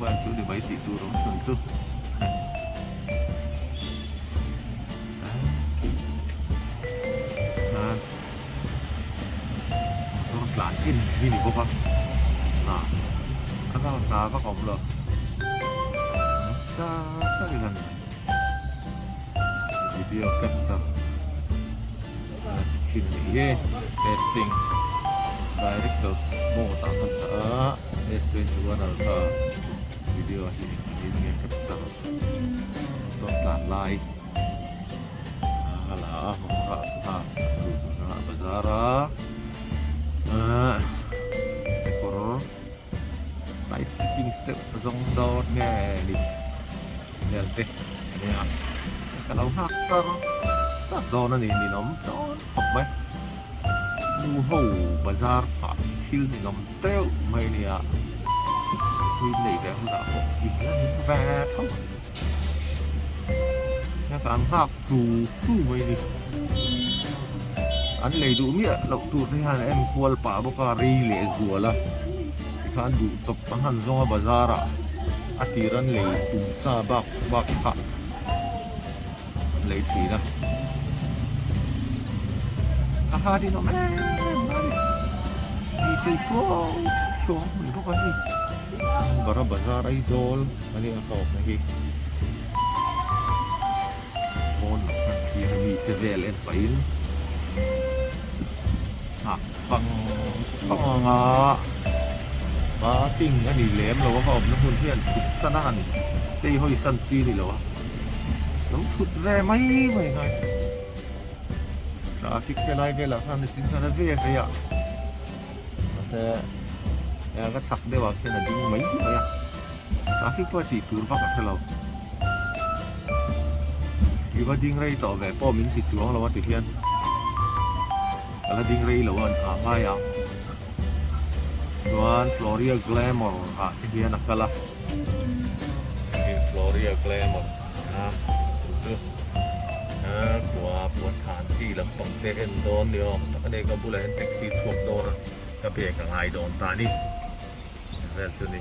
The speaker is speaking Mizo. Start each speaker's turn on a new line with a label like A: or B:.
A: vel chu ni mai tih tur awm chhun chu. Motor tlan en hi ni bawk a a a zau hna vak a awm lo nasa takin an video capture a ti thin a nih hi testing directors mode ah khan dah a S 21 ultra video hi engtin nge capture motor tlan lai. A la a motor ah a lut a bazar a ahh kekawr tight fitting step zawng dawn nge ni vel te a nia ka lo nghak char char dawn a ni ninawm dawn khawp mai nu ho bazar phah thil ninawm deuh mai a nia tui nei ve hunah pawh in la ning ve tho ang. Kan nghak chu chu mai ni. An lei duh miah loh tur te hian an enkual pah bawk a rei leh zual a tikhan duh chawp an han zawng a bazar ah a tir an lei tum sa bak bak kha an lei thin a a ha din awm em em a ni mi phei suau suau mai bawk a ni Bara bazar Aizawl. A ni a ka awmna hi pawn lam khan thlir a mi te vel en pahin nghak pang pang anga parking a ni lem lo a ka awmna hmun hian thut san a han tei hawi san chi a ni lo a lo thut ve mai mai ngai traffic te lai velah khan mihring khan a ve ve a. Mahse ka chak deuh ah khian a ding mai mai a traffic pawh a tih tur vak a hre lo i va ding rei tawh ve pawh min ti chuang lo a ti hian ka la ding rei lo a a ngai ang chuan Floria Glamour ah te hian a kal a Floria Glamour a chu. Khua puan than chi lampang te en dawn ni awm tak a ni ka bulah hian taxi chhuak dawn a ka bag a ngai dawn ta a ni vel chu ni e.